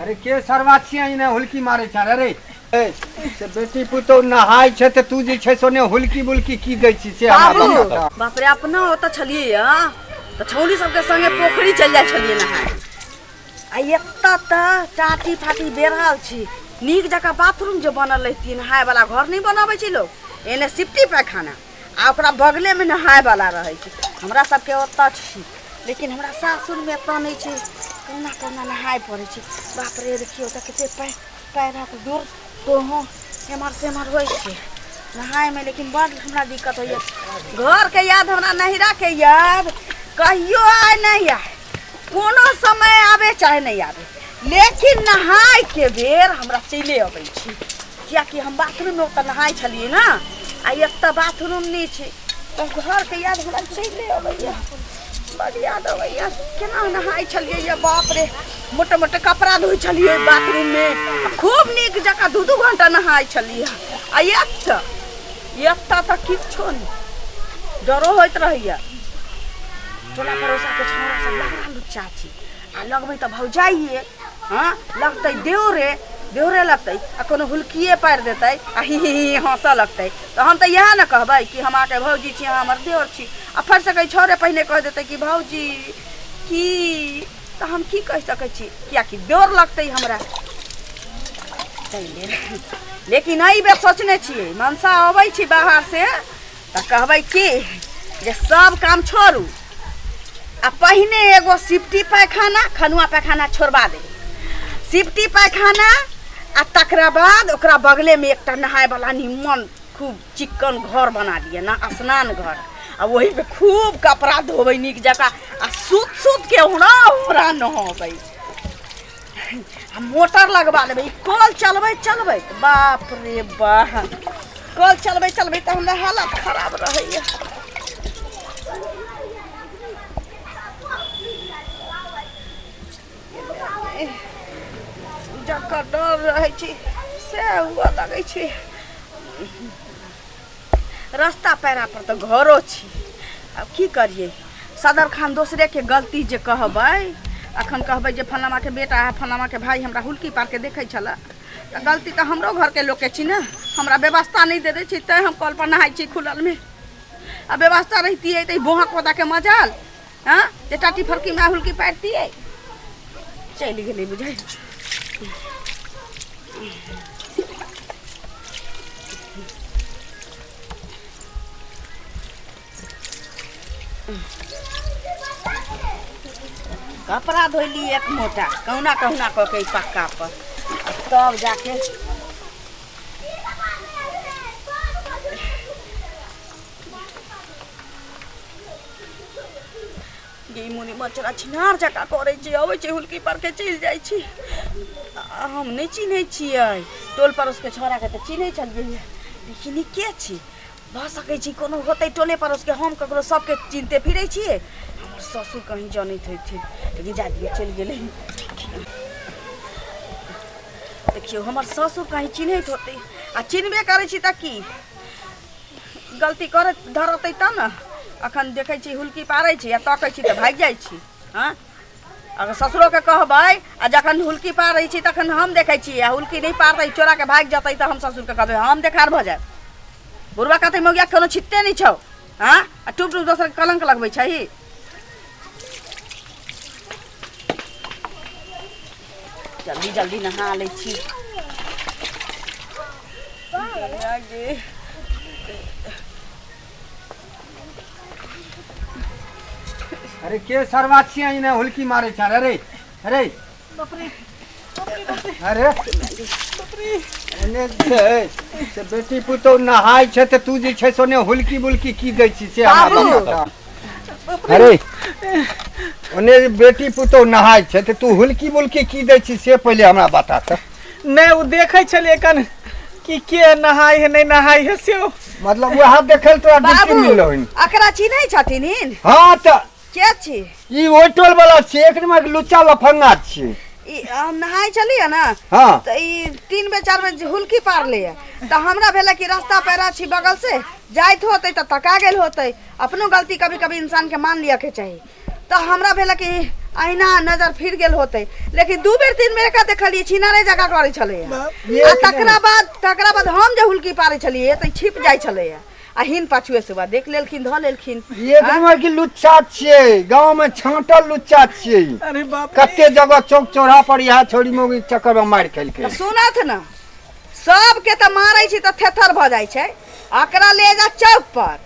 अरे के सरवा छियै ने हुलकी मारै छ अरे ए, से बेटी पुतोह नहाय छै तऽ तू जे छै से ओने हुलकी बुलकी की दै छी से हमरा बाबू बता तऽ। बाप रे, अपना ओतऽ छलियै हँ तऽ छौड़ी सबके संगे पोखरि चलि जाइ छलियै नहाय। आ एतऽ तऽ टाटी फाटी बेरहल छी, नीक जकाँ बाथरूम जे बनल रहितियै, नहायवला घर नहि बनबै छै लोक, एने सिफ्टी पैखाना आ ओकरा बगलेमे नहायवला रहै छै। हमरा सबके ओतऽ छी, लेकिन हमरा सासुरमे एतऽ नहि छै, कहुना कहुना नहाय पड़ै छै। बाप रे, देखियौ तऽ कते पैरक दूर तोहूँ एम्हर से एम्हर होइ छै नहायमे, लेकिन बड्ड हमरा दिक्कत होइए। घरके याद, हमरा नैहराके याद कहियो आय नहि आय, कोनो समय आबे चाहे नहि आबे, लेकिन नहायके बेर हमरा चलि अबै छै, कियाकि हम बाथरूममे ओतऽ नहाय छलियै ने, आ एतऽ बाथरूम नहि छै, तऽ घरके याद हमरा चलि अबैए, बड्ड याद अबैए। केना नहाय छलियै ये, बाप रे, मोटे मोटे कपड़ा धोइ छलियै बाथरूममे, खूब नीक जकाँ 2-2 घंटा नहाय छलियै। आ एतऽ एतऽ तऽ किछो नहि, डरो होइत रहैए। टोला पड़ोसाके छौड़ा सब लफड़ा लुच्चा छै, आ लगबै तऽ भौजाइए, हँ लगतै देउरे देउरे लगतै, आ कोनो हुलकिए पारि देतै आ ही ही ही हँसऽ लगतै, तऽ हम तऽ इएह ने कहबै कि हम अहाँके भौजी छी, अहाँ हमर देवर छी। आ फेर से कहै छौड़े पहिने कहि देतै कि भौजी की, तऽ हम की कहि सकै छी, किएकि देवर लगतै हमरा ताहि लेल। लेकिन एहि बेर सोचने छियै, मनसा अबै छी बाहर से तऽ कहबै की जे सब काम छोड़ू आ पहिने एगो सिफ्टी पैखाना खनुआ पैखाना छोड़बा देबै, सिफ्टी पैखाना आ तकरा बाद ओकरा बगलेमे एकटा नहायवला निमन खूब चिक्कन घर बना दिअ ना, स्नान घर, आ ओहीमे खूब कपड़ा धोबै नीक जकाँ आ सुत सुत के हुरा हुरा नहबै, आ मोटर लगबा लेबै। ई कल चलबैत चलबैत, बाप रे बाह, कल चलबैत चलबैत तऽ हमरा हालत खराब रहैया। जकर डर रहै छै से हुअ लगै छै। रास्ता पैरा पर तऽ घरो छी, आब की करियै? सदर खान दोसरेके गलती जे कहबै, अखन कहबै जे फलामाके बेटा है, फलामाके भाई हमरा हुलकी पारके देखै छलै, तऽ गलती तऽ हमरो घरके लोकके छी ने। हमरा व्यवस्था नहि दे दै छै तैँ हम कल पर नहाइ छी खुललमे, आ व्यवस्था रहितियै तऽ ई बोहा कोदाके मजाल हँ जे टाटी फरकीमे हुलकी पारितियै। चलि गेलै बुझाइ। कपड़ा धोली एक मोटा कहुना कहुना कऽ के पक्का पर, तब जाके गे मुनि मचरा छिनार जकाँ करै छै, अबै छै हुलकी पर के चलि जाइ छै। हम नहि चिन्है छियै, टोल पड़ोसके छौड़ाके तऽ चिन्है छलियै, लेकिन ई के छी? भऽ सकै छै कोनो होतै टोले पड़ोसके, हम ककरो सबके चिन्हते फिरै छियै, हमर ससुर कहीं जनैत होथिन, लेकिन जा दियौ, चलि गेलै। देखियौ, हमर ससुर कहीं चिन्हैत होतै, आ चिन्हबे करै छी तऽ की गलती करैत धरतै तब ने। अखन देखै छी हुलकी पारै छी आ तकै छी तऽ भागि जाइ छी। हँ, अगर ससुरोके कहबै, आ जखन हुलकी पारै छी तखन हम देखै छी, आ हुलकी नहि पारतै, चोराके भागि जेतै, तऽ हम ससुरके कहबै, हम देखार भऽ जायब। बुढ़बा कहतै मौगिया कोनो छिटते नहि छौ, हँ, आ टुप टुप दोसरके कलंक लगबै छही। जल्दी जल्दी नहा लै छी। अरे के सरवा छियै ने हुलकी मारै छ? अरे अरे अरे, ओने छै से बेटी पुतोह नहाय छै तऽ तू जे छै से ओने हुलकी बुलकी की दै छी से हमरा बाबू। बता। अरे ओने जे बेटी पुतोह नहाय छै तऽ तू हुलकी बुलकी की दै छी से पहिले हमरा बता तऽ। नहि, ओ देखै छलियै कन कि के नहाय है नहि नहाय है, से ओ- मतलब वएह देखल तोरा ड्यूटी बाबू मिललो हन? एकरा चिन्है छथिन हिन? हाँ तऽ के छी ई? ओहि टोल वाला छी, एक नंबर के लुच्चा लफंगा छी। ई हम नहाय छलियै ने, तऽ ई 3 बेर 4 बेर हुलकी पारले, तऽ हमरा भेलै कि रास्ता पैरा छी, बगल से जाइत होतै तऽ तका गेल होतै। अपनो गलती कभी कभी इंसान के मान लिअ के चाही। तऽ हमरा भेलै कि अहिना नजर फिर गेल होतै, लेकिन 2 बेर 3 बेर एकरा देखलियै छिनारे जकाँ करै छलैया। आ तकरा बाद हम जे हुलकी पारै छलियै तऽ छिप जाइ छलैया, आ हिन पाछुए सुबह देख लेलखिन, धऽ लेलखिन। एक नंबर की लुच्चा छियै, गाँव में छाँटल लुच्चा छियै। अरे बाप रे। कते जगह चौक चौराहा पर इएह छोरी मौगी के चक्कर में मारि खेलकै। सुनथ ने, सबके तऽ मारै छी तऽ थेथर भऽ जाइ छै, एकरा ले जा चौक पर,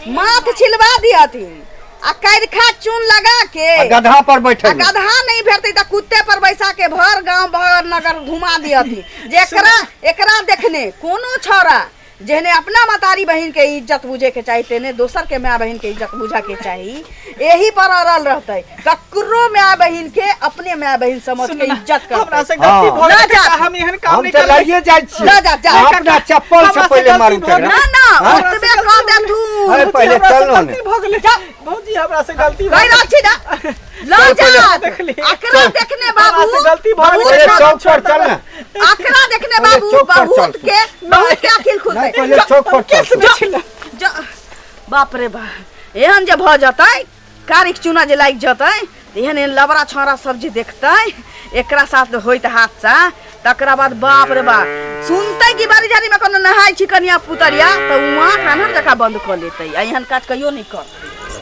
माथ छिलवा दिहथिन आ करिखा चून लगा के आ गधा पर बैठे आ गधा नहीं भेटतै तऽ कुत्ते पर बैसा के भर गांव भर नगर घुमा दिहथिन, जेकरा एकरा देखने कोनो छौड़ा जेहने अपना मतारी बहिन के इज्जत बुझे के चाही तेने दोसर के माय बहिन के इज्जत बुझे के चाही। एही पर अड़ल रहतै, ककरो माय बहिन के अपने माय बहिन समझ के इज्जत हमरा करतै। से गलती हाँ। भऽ ना गेल जा। काका, हम एहन काम हम नहीं तऽ करबै। लड़िए जाइ छियै। ना जा, जा। अपना चप्पल से हमरा से पहिले गलती मारू भऽ तकरा। गेल। ना ना हाँ? ओतबे कह देथुन। अरे भौजी, पहिले हमरा से चल ने। गलती भऽ गेलै। भौजी हमरा से गलती भऽ कहि गेल। रहल छी ना, लऽ चल पहिले। जा देखली। अकरा देखने बाबू हमरा से गलती भऽ गेल। बहुत पहिले चौक पर चल ने। अकरा देखने पहिले बाबू चौक पर बहुत चल। के बहुत के अखिल नहीं खुलतै। पहिले चौक पर चल। केस में छिला। बाप रे बाप, एहन जे भऽ जेतै कारिक चूना जे लागि जेतै, एहन एहन लबड़ा छौड़ा सब जे देखतै एकरा साथ होइत हादसा, तकरा बाद बाप रे बाप सुनतै कि बाड़ी झाड़ीमे कोनो नहाय छी कनिया पुतरिया, तऽ वहाँ कान्हर जकाँ बंद कऽ लेतै आ एहन काज कहियो नहि करतै।